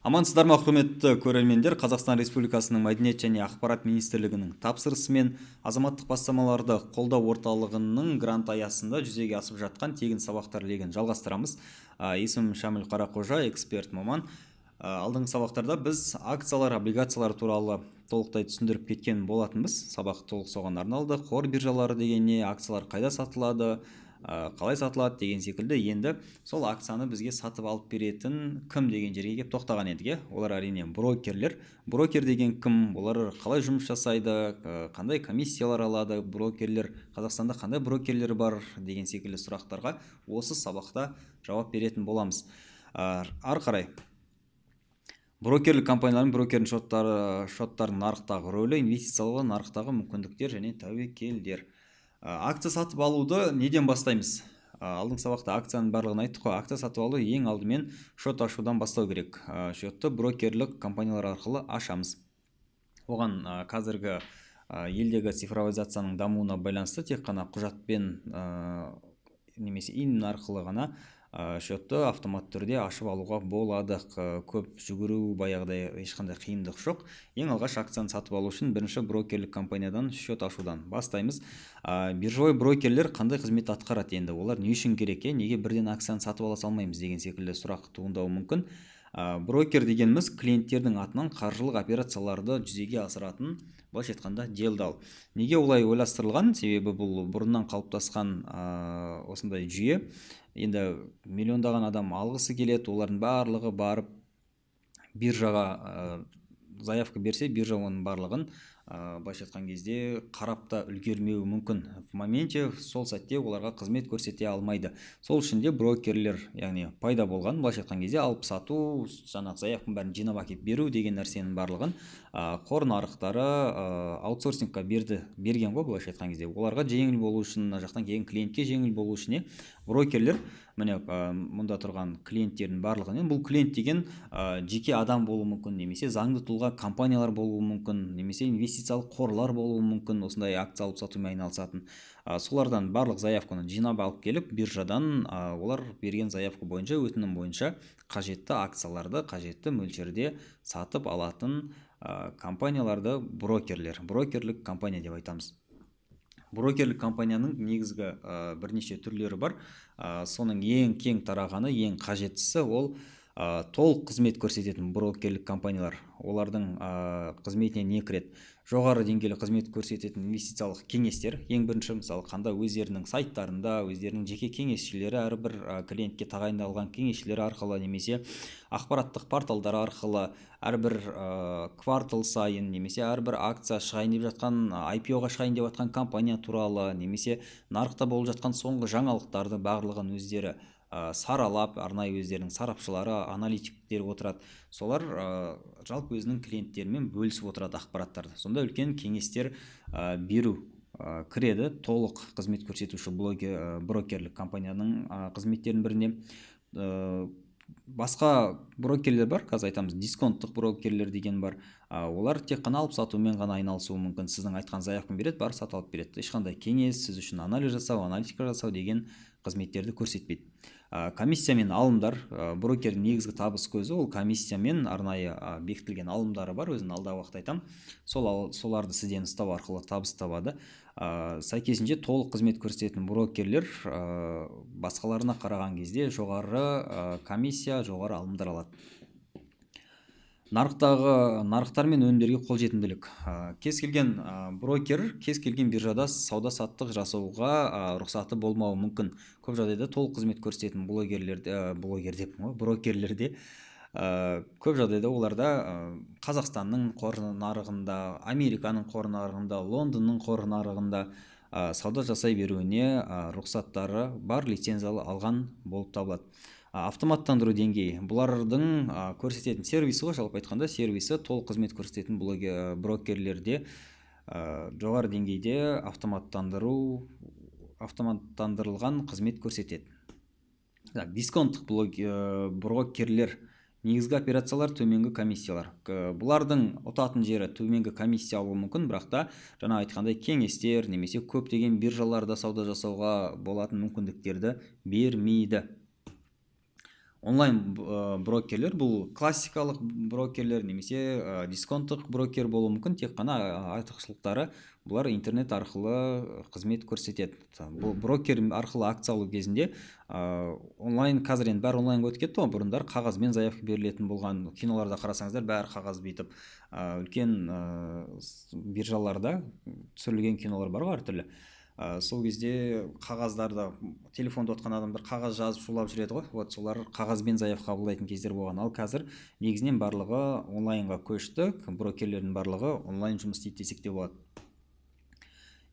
Амансыздар ма, құрметті көрермендер! Қазақстан Республикасының Мәдениет және ақпарат министрлігінің тапсырысымен азаматтық бастамаларды қолдау орталығының грант аясында жүзеге асып жатқан тегін сабақтар легін жалғастырамыз. Есімім Шәміл Қарақожа, эксперт маман. Алдыңғы сабақтарда біз акциялар, облигациялар туралы толықтай түсіндіріп кеткен болатынбыз. Сабақ толық соған арналды. Қор биржалары деген не, акциялар қайда сатылады, қалай сатылады деген секілді. Енді сол акцияны бізге сатып алып беретін кім деген жерге келіп тоқтаған едік, иә. Олар, әрине, брокерлер. Брокер деген кім, олар қалай жұмыс жасайды, қандай комиссиялар алады брокерлер, Қазақстанда қандай брокерлер бар деген секілді сұрақтарға осы сабақта жауап беретін боламыз. Ары қарай брокерлік компаниялардың, брокердің шоттарының нарықтағы рөлі, инвестициялық нарықтағы мүмкіндіктер және тәуекелдер. Акция сатып алуды неден бастаймыз? Алдыңғы сабақта акцияның барлығын айттық қой. Акция сатып алу ең алдымен шот ашудан бастау керек. Шотты брокерлік компаниялар арқылы ашамыз. Оған қазіргі елдегі цифровизацияның дамуына байланысты тек қана құжатпен немесе ИИН арқылы ғана шотты автоматты түрде ашып алуға болады. Көп жүгіру, баяғыдай ешқандай қиындық жоқ. Ең алғаш акцияны сатып алу үшін бірінші брокерлік компаниядан счет ашудан бастаймыз. Биржевой брокерлер қандай қызмет атқарады енді? Олар не үшін керек, неге бірден акцияны сатып ала салмаймыз деген секілді сұрақ туындауы мүмкін. Брокер дегеніміз клиенттердің атынан қаржылық операцияларды жүзеге асыратын, былайша айтқанда, делдал. Неге олай ойластырылған? Себебі бұл бұрыннан қалыптасқан осындай жүйе. Енді миллиондаған адам алғысы келеді, олардың барлығы барып биржаға заявка берсе, биржа оның барлығын, былайша айтқан кезде, қарап та үлгермеуі мүмкін. В моменте, сол сәтте оларға қызмет көрсете алмайды. Сол үшін де брокерлер, яғни, пайда болған. Былайша айтқан кезде, алып сату, жаңағы заявканың бәрін жинап әкеліп беру деген нәрсенің барлығын қор нарықтары аутсорсингқа берген ғой. Былайша айтқан кезде, оларға жеңіл болу үшін, мына жақтан келген клиентке жеңіл болу үшін, брокерлер, міне, мұнда тұрған клиенттердің барлығын. Бұл клиент деген жеке адам болуы мүмкін немесе заңды тұлға компаниялар болуы мүмкін немесе инвестициялық қорлар болуы мүмкін, осындай акция алып сатумен айналысатын. Солардан барлық заявканы жинап алып келіп, биржадан олар берген заявка бойынша, өтінім бойынша қажетті акцияларды қажетті мөлшерде сатып алатын компанияларды брокерлер, брокерлік компания деп айтамыз. Брокерлік компанияның негізгі бірнеше түрлері бар. Соның ең кең тарағаны, ең қажеттісі ол толық қызмет көрсететін брокерлік компаниялар. Олардың қызметіне не кіреді? Жоғары деңгейлі қызмет көрсететін инвестициялық кеңестер. Ең бірінші, мысалы, қанда өздерінің сайттарында өздерінің жеке кеңесшілері, әрбір клиентке тағайындалған кеңесшілері арқылы немесе ақпараттық порталдар арқылы әрбір квартал сайын немесе әрбір акция шығайын деп жатқан, IPO-ға шығайын деп жатқан компания туралы немесе нарықта болып жатқан соңғы жаңалықтарды барлығын өздері саралап, арнайы өздерінің сарапшылары, аналитиктері отырады. Солар жалпы өзінің клиенттерімен бөлісіп отырады ақпараттарды. Сонда үлкен кеңестер беру кіреді толық қызмет көрсетуші брокерлік компанияның қызметтерінің біріне. Басқа брокерлер бар, қазір айтамыз, дисконттық брокерлер деген бар. Олар тек қана алып сатумен ғана айналысуы мүмкін. Сіздің айтқан заявканы береді, барып сатып алып береді. Ешқандай кеңес, сіз үшін анализ жасау, аналитика жасау деген қызметтерді көрсетпейді. Комиссия мен алымдар. Брокердің негізгі табыс көзі ол комиссия мен арнайы бекітілген алымдары бар, өзін алдағы уақытта айтамын. Соларды сізден ұстау арқылы табыс табады. Сәйкесінше толық қызмет көрсететін брокерлер басқаларына қараған кезде жоғары комиссия, жоғары алымдар алады. Нарықтағы нарықтар мен өнімдерге қолжетімділік. Кез келген брокер кез келген биржада сауда саттық жасауға рұқсаты болмауы мүмкін. Көп жағдайда толық қызмет көрсететін блогерлерде, блогер деппін ғой, брокерлерде көп жағдайда оларда Қазақстанның қор нарығында, Американың қор нарығында, Лондонның қор нарығында сауда жасай беруіне рұқсаттары бар, лицензия алған болып табылады. Автоматтандыру деңгейі. Бұлардың көрсететін сервисі ғой, жалпы айтқанда, сервисі толық қызмет көрсететін брокерлерде жоғары деңгейде автоматтандырылған қызмет көрсетеді. Так, дисконттық брокерлер: негізгі операциялар, төменгі комиссиялар. Бұлардың ұтатын жері төменгі комиссия алуы мүмкін, бірақ та жаңа айтқандай кеңестер немесе көптеген биржаларда сауда жасауға болатын мүмкіндіктерді бермейді. Онлайн брокерлер бұл классикалық брокерлер немесе дисконттық брокер болуы мүмкін. Тек қана артықшылықтары: бұлар интернет арқылы қызмет көрсетеді. Бұл брокер арқылы акция алу кезінде онлайн, қазір енді бәрі онлайнға өтіп кетті ғой. Бұрындары қағазбен заявка берілетін болған. Киноларда қарасаңыздар, бәрі қағаз бүйтіп, үлкен биржаларда түсірілген кинолар бар ғой әртүрлі. Сол кезде қағаздарды, телефонда отқан адамдар қағаз жазып, шулап жүреді ғой. Вот солар қағазбен заявка қабылдайтын кездер болған. Ал қазір негізінен барлығы онлайнға көшті, брокерлердің барлығы онлайн жұмыс істейді десек те болады.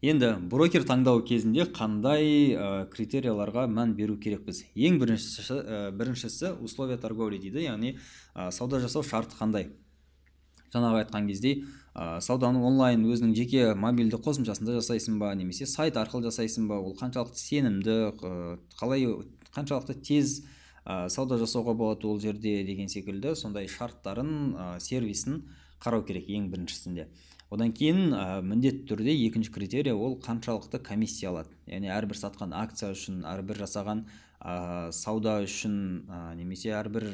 Енді брокер таңдау кезінде қандай критерияларға мән беру керекпіз? Ең біріншісі условия торговли дейді, яғни сауда жасау шарты қандай. Жаңағы айтқан кезде, сауданы онлайн өзінің жеке мобильді қосымшасында жасайсың ба немесе сайт арқылы жасайсың ба, ол қаншалықты сенімді, қалай, қаншалықты тез сауда жасауға болады ол жерде деген секілді, сондай шарттарын, сервисін қарау керек ең біріншісінде. Одан кейін міндетті түрде екінші критерия: ол қаншалықты комиссия алады, яғни әрбір сатқан акция үшін, әрбір жасаған сауда үшін немесе әрбір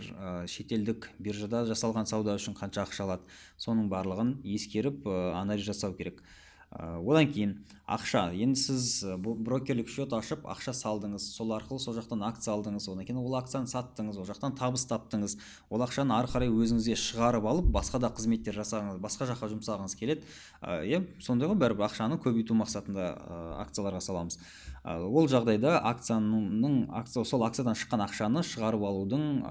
шетелдік биржада жасалған сауда үшін қанша ақша алады, соның барлығын ескеріп, анализ жасау керек. Одан кейін ақша. Енді сіз брокерлік счет ашып, ақша салдыңыз, сол арқылы сол жақтан акция алдыңыз, одан кейін ол акцияны саттыңыз, ол жақтан табыс таптыңыз. Ол ақшаны ары қарай өзіңізге шығарып алып, басқа да қызметтер жасағыңыз, басқа жаққа жұмсағыңыз келеді. Иә, сондай ғой, бәрібір ақшаны көбейту мақсатында акцияларға саламыз. Ол жағдайда акцияның акция, сол акциядан шыққан ақшаны шығарып алудың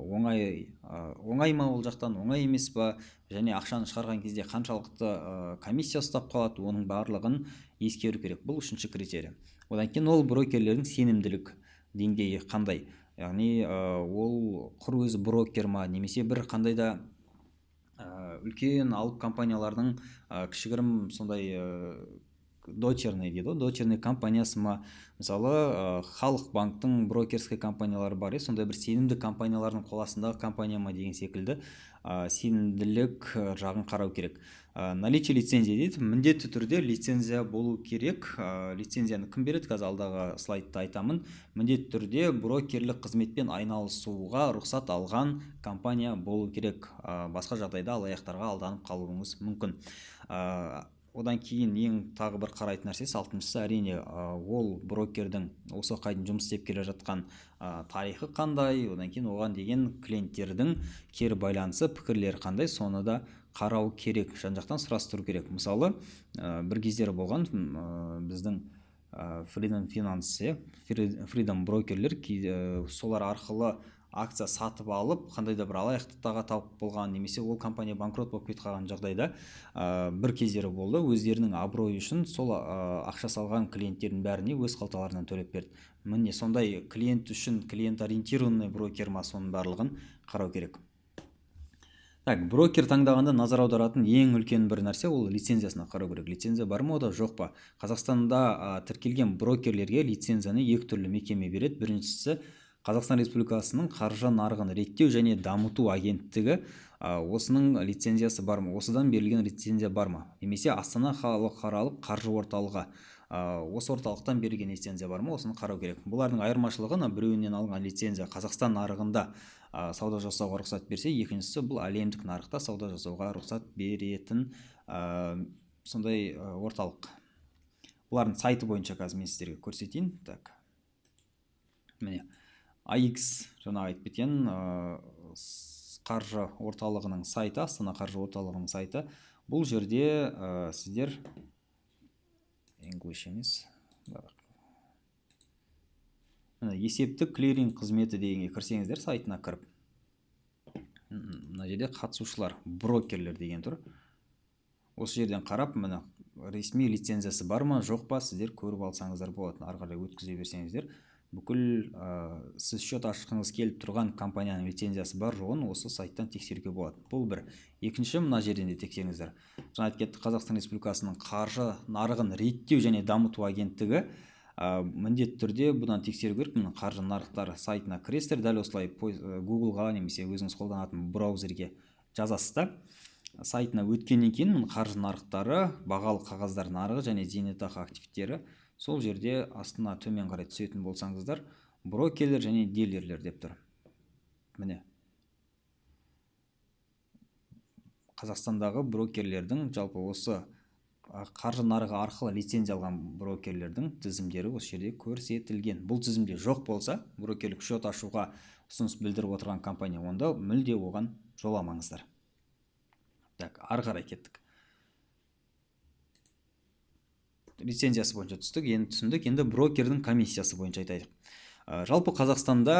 оңай ма, ол жақтан оңай емес па және ақшаны шығарған кезде қаншалықты комиссия ұстап қалады, оның барлығын ескеру керек. Бұл үшінші критерий. Одан кейін ол брокерлердің сенімділік деңгейі қандай, яғни ол құр өзі брокер ма немесе бір қандай да үлкен алып компаниялардың кішігірім сондай дочерный дейді ғой, дочерный компаниясы ма. Мысалы, Халық банктың брокерский компаниялары бар, иә, сондай бір сенімді компаниялардың қол астындағы компания ма деген секілді, сенімділік жағын қарау керек. Наличие лицензия дейді. Міндетті түрде лицензия болу керек. Лицензияны кім береді, қазір алдағы слайдта айтамын. Міндетті түрде брокерлік қызметпен айналысуға рұқсат алған компания болу керек. Басқа жағдайда алаяқтарға алданып қалуыңыз мүмкін. Одан кейін ең тағы бір қарайтын нәрсесі, алтыншысы, әрине, ол брокердің осы уақытқа дейін жұмыс істеп келе жатқан тарихы қандай, одан кейін оған деген клиенттердің кері байланысы, пікірлері қандай, соны да қарау керек, жан жақтан сұрастыру керек. Мысалы, бір кездері болған, біздің Freedom Finance, иә, Freedom брокерлер солар арқылы акция сатып алып, қандай да бір алаяқтыққа тап болған немесе ол компания банкрот болып кетіп қалған жағдайда, бір кездері болды, өздерінің абыройы үшін сол ақша салған клиенттердің бәріне өз қалталарынан төлеп берді. Міне, сондай клиент үшін, клиент ориентированный брокер ма, соның барлығын қарау керек. Так, брокер таңдағанда назар аударатын ең үлкен бір нәрсе ол лицензиясына қарау керек. Лицензия бар ма ода, жоқ па? Қазақстанда тіркелген брокерлерге лицензияны екі түрлі мекеме береді. Біріншісі Қазақстан Республикасының қаржы нарығын реттеу және дамыту агенттігі, осының лицензиясы бар ма, осыдан берілген лицензия бар ма, немесе Астана халықаралық қаржы орталығы, осы орталықтан берілген лицензия бар ма, осыны қарау керек. Бұлардың айырмашылығы: мына біреуінен алынған лицензия Қазақстан нарығында сауда жасауға рұқсат берсе, екіншісі бұл әлемдік нарықта сауда жасауға рұқсат беретін сондай орталық. Бұлардың сайты бойынша қазір мен сіздерге көрсетейін. Так, міне, AIX, жаңа айтып кеткен қаржы орталығының сайты, Астана қаржы орталығының сайты. Бұл жерде сіздер English емес, міне, есептік клиринг қызметі дегенге кірсеңіздер, сайтына кіріп, мына жерде қатысушылар, брокерлер деген тұр. Осы жерден қарап, міне, ресми лицензиясы бар ма, жоқ па, сіздер көріп алсаңыздар болады. Ары қарай өткізе берсеңіздер, бүкіл сіз счет ашқыңыз келіп тұрған компанияның лицензиясы бар жоғын осы сайттан тексеруге болады. Бұл бір. Екінші, мына жерден де тексеріңіздер. Жаңа айтып кеттік, Қазақстан Республикасының қаржы нарығын реттеу және дамыту агенттігі, міндетті түрде бұдан тексеру керек. Міне, қаржы нарықтары сайтына кіресіздер, дәл осылай Гуглға немесе өзіңіз қолданатын браузерге жазасыз да, сайтына өткеннен кейін міне, қаржы нарықтары, бағалы қағаздар нарығы және зейнетақы активтері, сол жерде астына төмен қарай түсетін болсаңыздар, брокерлер және дилерлер деп тұр. Міне, Қазақстандағы брокерлердің, жалпы осы қаржы нарығы арқылы лицензия алған брокерлердің тізімдері осы жерде көрсетілген. Бұл тізімде жоқ болса, брокерлік счет ашуға ұсыныс білдіріп отырған компания, онда мүлде оған жоламаңыздар. Так, ары қарай кеттік. Лицензиясы бойынша түстік, енді түсіндік. Енді брокердің комиссиясы бойынша айтайық. Жалпы Қазақстанда,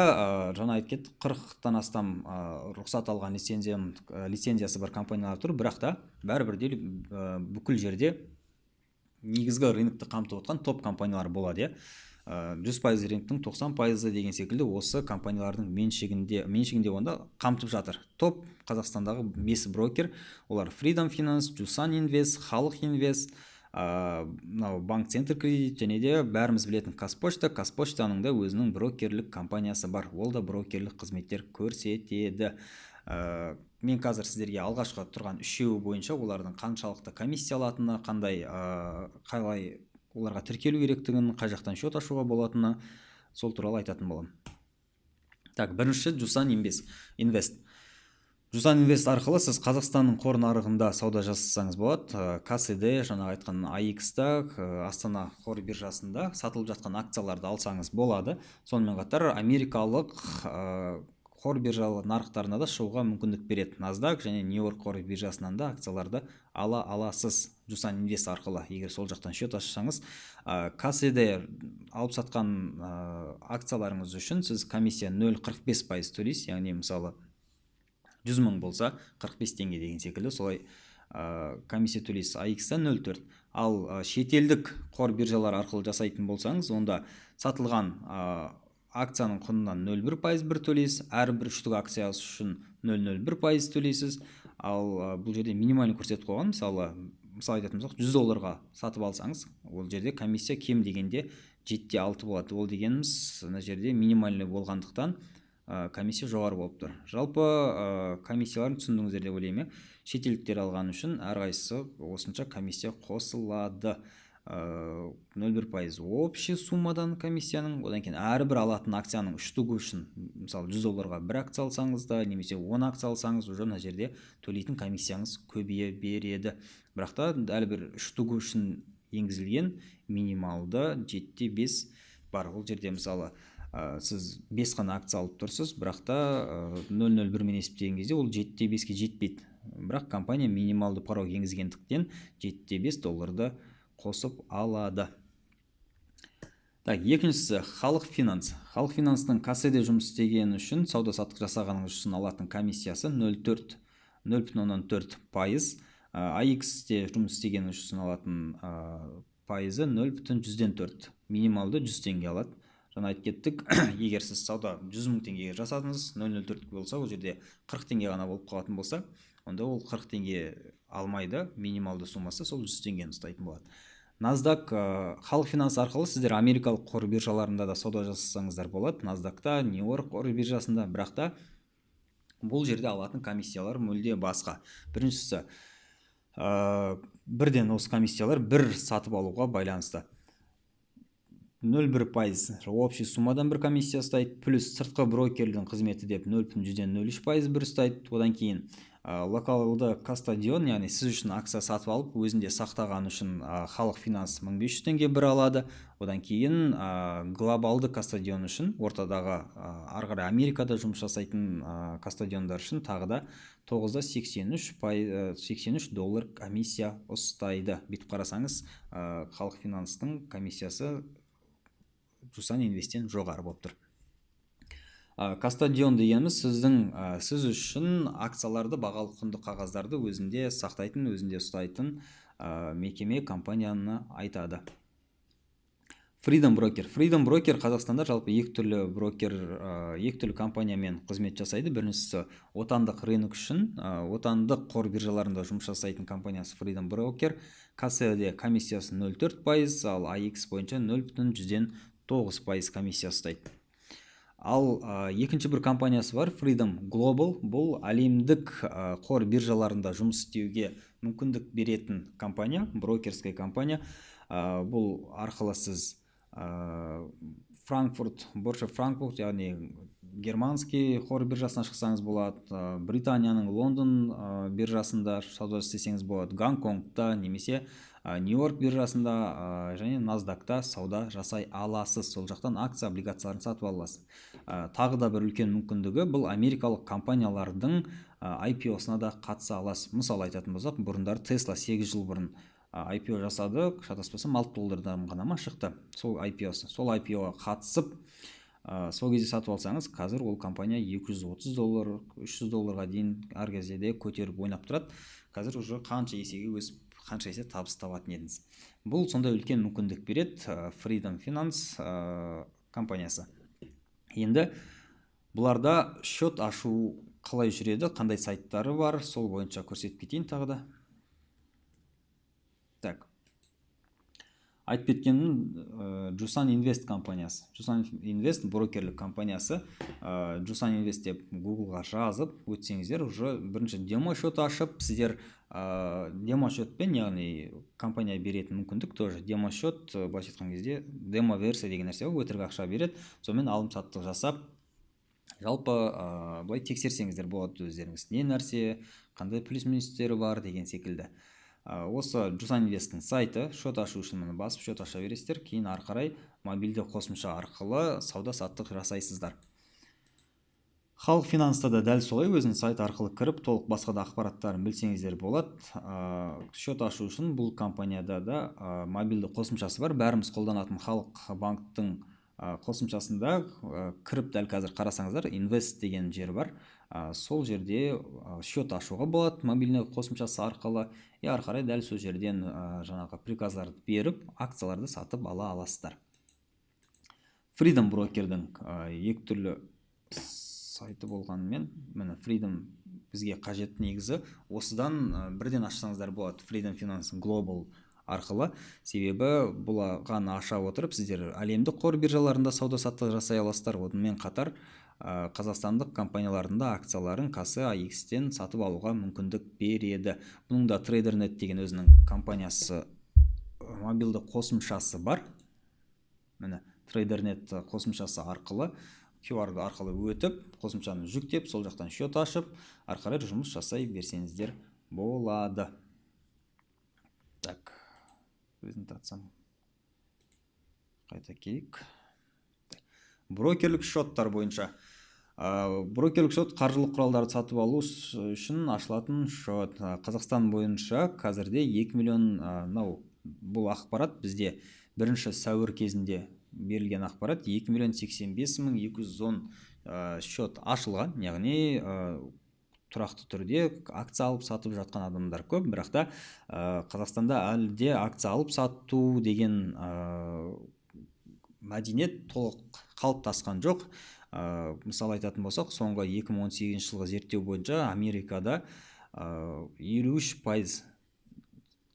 жаңа айтып кеттік, 40-тан астам рұқсат алған лицензиясы бар компаниялар тұр, бірақ та бәрібір де бүкіл жерде негізгі рынокты қамтып отқан топ компаниялар болады, иә. 100% рыноктың 90% деген секілді осы компаниялардың меншігінде онда қамтып жатыр. Топ Қазақстандағы 5 брокер, олар Freedom Finance, Jusan Invest, Халық Инвест, мынау Банк Центр Кредит және де бәріміз білетін Қазпошта. Қазпоштаның да өзінің брокерлік компаниясы бар, ол да брокерлік қызметтер көрсетеді. Мен қазір сіздерге алғашқы тұрған үшеуі бойынша олардың қаншалықты комиссия алатыны, қандай, қалай оларға тіркелу керектігін, қай жақтан счет ашуға болатыны, сол туралы айтатын боламын. Так, бірінші Jusan Invest. Jusan Invest арқылы сіз Қазақстанның қор нарығында сауда жасасаңыз болады. КСД, жаңағы айтқан AIX-та, Астана қор биржасында сатылып жатқан акцияларды алсаңыз болады. Сонымен қатар америкалық қор биржалы нарықтарына да шығуға мүмкіндік береді. NASDAQ және Нью-Йорк қор биржасынан да акцияларды ала аласыз Jusan Invest арқылы. Егер сол жақтан счет ашсаңыз, КСД алып сатқан акцияларыңыз үшін сіз комиссия 0,45% төлейсіз, яғни мысалы 100 мың болса 45 теңге деген секілді солай комиссия төлейсіз. AIX-та 0,4. Ал шетелдік қор биржалары арқылы жасайтын болсаңыз, онда сатылған акцияның құнынан 0,1% бір төлейсіз, әрбір үштік акциясы үшін 0,01% төлейсіз. Ал бұл жерде минимальный көрсетіп қойған, мысалы айтатын болсақ, 100 долларға сатып алсаңыз, ол жерде комиссия кем дегенде 7,6 болады. Ол дегеніміз мына жерде минимальный болғандықтан комиссия жоғары болып тұр. Жалпы комиссияларын түсіндіңіздер деп ойлаймын. Шетелдіктер алған үшін әрқайсысы осынша комиссия қосылады. 0,1% общий суммадан комиссияның, одан кейін әрбір алатын акцияның үштігі үшін, мысалы 100 долларға бір акция алсаңыз да, немесе 10 акция алсаңыз, уже мына жерде төлейтін комиссияңыз көбейе береді. Бірақ та дәл бір үштігі үшін енгізілген минималды 7,5 бар. Ол жерде мысалы сіз 5 қана акция алып тұрсыз, бірақ та 0,01 мен есептеген кезде ол 7,5-ке жетпейді. Бірақ компания минималды порог енгізгендіктен 7,5 долларды қосып алады. Так, екіншісі Халық Финанс. Халық Финанстың кассада жұмыс істегені үшін, сауда саттық жасағаныңыз үшін алатын комиссиясы 0,4%. AIX-те жұмыс істегені үшін алатын пайызы 0,04. Минималды 100 теңге алады. Жаңа айтып кеттік, егер сіз сауда 100 мың теңгеге жасадыңыз, 0,04 болса, ол жерде 40 теңге ғана болып қалатын болса, онда ол 40 теңге алмайды, минималды суммасы сол 100 теңгені ұстайтын болады. NASDAQ, Халық Финанс арқылы сіздер америкалық қор биржаларында да сауда жасасаңыздар болады. NASDAQ-та, Нью-Йорк қор биржасында, бірақ та бұл жерде алатын комиссиялар мүлде басқа. Біріншісі, бірден осы комиссиялар бір сатып алуға байланысты. 0,1% общий суммадан бір комиссия ұстайды, плюс сыртқы брокердің қызметі деп 0,03% бір ұстайды. Одан кейін локалды кастодион, яғни сіз үшін акция сатып алып, өзінде сақтаған үшін Халық Финанс 1500 теңге бір алады. Одан кейін глобалды кастодион үшін, ортадағы ары қарай Америкада жұмыс жасайтын кастодиондар үшін тағы да 9,83 доллар комиссия ұстайды. Бүйтіп қарасаңыз, Халық Финанстың комиссиясы Jusan Invest-тен жоғары болып тұр. Кастодион дегеніміз сіз үшін акцияларды, бағалы құнды қағаздарды өзінде сақтайтын, өзінде ұстайтын мекеме, компанияны айтады. Freedom Broker. Freedom Broker Қазақстанда жалпы екі түрлі брокер, екі түрлі компаниямен қызмет жасайды. Біріншісі отандық рынок үшін, отандық қор биржаларында жұмыс жасайтын компаниясы Freedom Broker. КСД комиссиясы 0,4%, ал AIX бойынша 0,09% комиссия ұстайды. Ал екінші бір компаниясы бар, Freedom Global. Бұл әлемдік қор биржаларында жұмыс істеуге мүмкіндік беретін компания, брокерская компания. Бұл арқылы сіз Франкфурт, Бörse Франкфурт, яғни германский қор биржасына шықсаңыз болады, Британияның Лондон биржасында сауда істесеңіз болады, Гонконгта немесе Нью-Йорк биржасында және NASDAQ-та сауда жасай аласыз. Сол жақтан акция, облигацияларын сатып ала аласыз. Тағы да бір үлкен мүмкіндігі: бұл америкалық компаниялардың IPO-сына да қатыса аласыз. Мысалы айтатын болсақ, бұрындары Tesla 8 жыл бұрын IPO жасады, шатаспасам, 6 доллардан ғана ма шықты сол IPO-сы. Сол IPO-ға қатысып, сол кезде сатып алсаңыз, қазір ол компания 230 доллар, 300 долларға дейін әр кезде де көтеріп ойнап тұрады. Қазір уже қанша есеге өсіп, қанша есе табыс табатын едіңіз. Бұл сондай үлкен мүмкіндік береді Freedom Finance компаниясы. Енді бұларда счет ашу қалай жүреді, қандай сайттары бар, сол бойынша көрсетіп кетейін тағы да. Так, айтып кеткенім, Жусан Инвест компаниясы, Жусан Инвест брокерлік компаниясы. Жусан Инвест деп Гуглға жазып өтсеңіздер, уже бірінші демо счет ашып, сіздер демо счетпен, яғни компания беретін мүмкіндік тоже демо счет, былайша айтқан кезде, демо версия деген нәрсе бар, өтірік ақша береді, сонымен алым саттық жасап, жалпы былай тексерсеңіздер болады өздеріңіз, не нәрсе, қандай плюс минустері бар деген секілді. Осы Жусан Инвесттің сайты. Шот ашу үшін міне басып, шот аша бересіздер. Кейін ары қарай мобильді қосымша арқылы сауда саттық жасайсыздар. Халық Финанста да дәл солай, өзінің сайт арқылы кіріп, толық басқа да ақпараттарын білсеңіздер болады. Счет ашу үшін бұл компанияда да мобильді қосымшасы бар. Бәріміз қолданатын Халық банктың қосымшасында кіріп, дәл қазір қарасаңыздар, инвест деген жер бар. Сол жерде счет ашуға болады мобильный қосымшасы арқылы. И ары қарай дәл сол жерден жаңағы приказдарды беріп, акцияларды сатып ала аласыздар. Freedom брокердің екі түрлі сайты болғанымен, міне, Freedom бізге қажет негізі. Осыдан бірден ашсаңыздар болады Freedom Finance Global арқылы, себебі бұлаған аша отырып, сіздер әлемдік қор биржаларында сауда саттық жасай аласыздар. Онымен қатар қазақстандық компаниялардың да акцияларын KASE AIX-тен сатып алуға мүмкіндік береді. Бұның да Tradernet деген өзінің компаниясы, мобильді қосымшасы бар. Міне, Tradernet қосымшасы арқылы QR арқылы өтіп, қосымшаны жүктеп, сол жақтан счет ашып, ары қарай жұмыс жасай берсеңіздер болады. Так, презентациям қайта келейік. Брокерлік счеттар бойынша. Брокерлік счет — қаржылық құралдарды сатып алу үшін ашылатын счет. Қазақстан бойынша қазірде 2 миллион, мынау бұл ақпарат бізде 1 сәуір кезінде берілген ақпарат, 2 миллион 85 мың 210 счет ашылған, яғни тұрақты түрде акция алып сатып жатқан адамдар көп. Бірақ та Қазақстанда әлі де акция алып сату деген мәдениет толық қалыптасқан жоқ. Мысалы айтатын болсақ, соңғы 2018 жылғы зерттеу бойынша Америкада 53%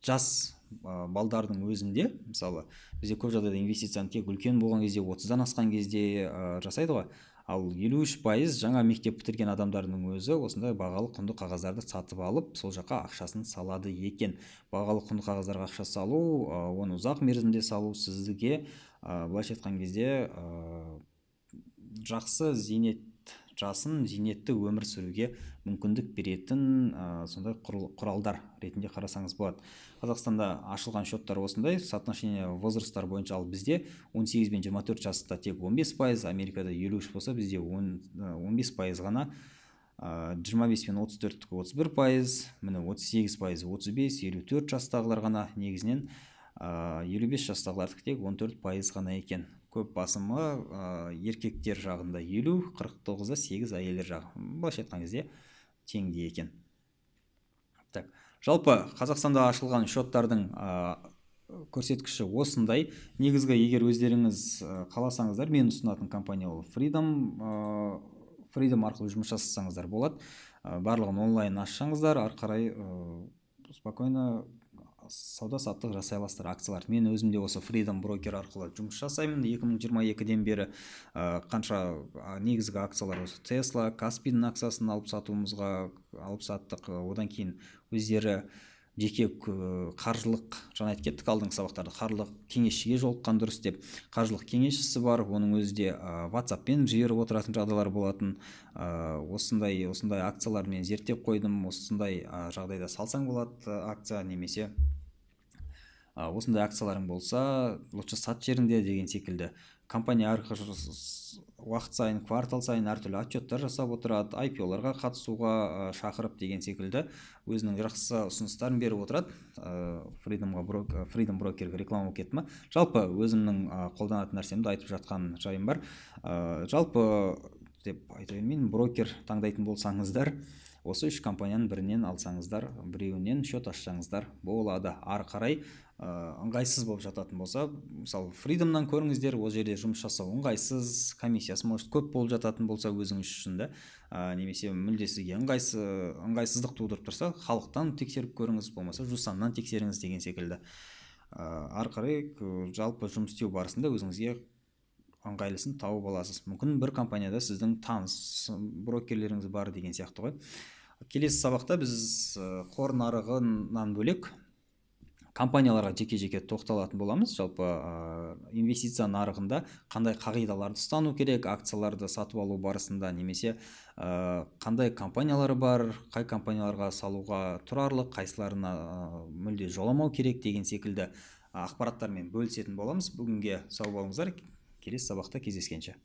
жас балдардың өзінде, мысалы, бізде көп жағдайда инвестицияны тек үлкен болған кезде, 30-дан асқан кезде жасайды ғой, ал 53% жаңа мектеп бітірген адамдардың өзі осындай бағалы құнды қағаздарды сатып алып, сол жаққа ақшасын салады екен. Бағалы құнды қағаздарға ақша салу, оны ұзақ мерзімде салу сізге былайша айтқан кезде жақсы зейнет жасын, зейнетті өмір сүруге мүмкіндік беретін сондай құралдар ретінде қарасаңыз болады. Қазақстанда ашылған счеттар осындай соотношение возрасттар бойынша. Ал бізде 18 бен 24 жаста тек 15%, Америкада 53 болса, бізде 15% ғана, 25 пен 34-кі 31%, міне, 38% 35, 54 жастағылар ғана негізінен, 55 жастағылардікі тек 14% ғана екен. Көп басымы еркектер жағында 50, 49-да 8 әйелдер жағы, былайша айтқан кезде, теңдей екен. Так, жалпы қазақстанда ашылған счеттардың көрсеткіші осындай. Негізгі, егер өздеріңіз қаласаңыздар, мен ұсынатын компания ол Freedom. Freedom арқылы жұмыс жасасаңыздар болады. Барлығын онлайн ашсаңыздар, ары қарай спокойно сауда саттық жасай аласыздар акцияларды. Мен өзім де осы Freedom брокер арқылы жұмыс жасаймын 2022-ден бері. Қанша негізгі акциялар, осы Tesla, Каспидің акциясын алып сатуымызға, алып саттық. Одан кейін өздері Жеке қаржылық, жаңа айтып кеттік алдыңғы сабақтарда, қаржылық кеңесшіге жолыққан дұрыс деп. Қаржылық кеңесшісі бар, оның өзі де WhatsAppпен жіберіп отыратын жағдайлар болатын. Осындай осындай акциялар мен зерттеп қойдым, осындай жағдайда салсаң болады акция немесе осындай акцияларың болса, лучше сат жеріңде деген секілді. Компания әр уақыт сайын, квартал сайын әртүрлі отчеттар жасап отырады, IPO-ларға қатысуға шақырып деген секілді, өзінің жақсы ұсыныстарын беріп отырады. Freedomға, Freedom брокерге реклама болып кетті ма? Жалпы өзімнің қолданатын нәрсемді айтып жатқан жайым бар. Жалпы деп айта бермеймін. Брокер таңдайтын болсаңыздар, осы үш компанияның бірінен алсаңыздар, біреуінен счет ашсаңыздар болады. Ары қарай ыңғайсыз болып жататын болса, мысалы, Фридомнан көріңіздер, ол жерде жұмыс жасау ыңғайсыз, комиссиясы может көп болып жататын болса өзіңіз үшін да, немесе мүлде сізге ыңғайсыздық тудырып тұрса, Халықтан тексеріп көріңіз, болмаса Жусаннан тексеріңіз деген секілді. Ары қарай жалпы жұмыс істеу барысында өзіңізге ыңғайлысын тауып аласыз. Мүмкін, бір компанияда сіздің таныс брокерлеріңіз бар деген сияқты ғой. Келесі сабақта біз қор нарығынан бөлек компанияларға жеке-жеке тоқталатын боламыз. Жалпы инвестиция нарығында қандай қағидаларды ұстану керек акцияларды сатып алу барысында немесе қандай компаниялар бар, қай компанияларға салуға тұрарлық, қайсыларына мүлде жоламау керек деген секілді ақпараттармен бөлісетін боламыз. Бүгінге сау болыңыздар, келесі сабақта кездескенше.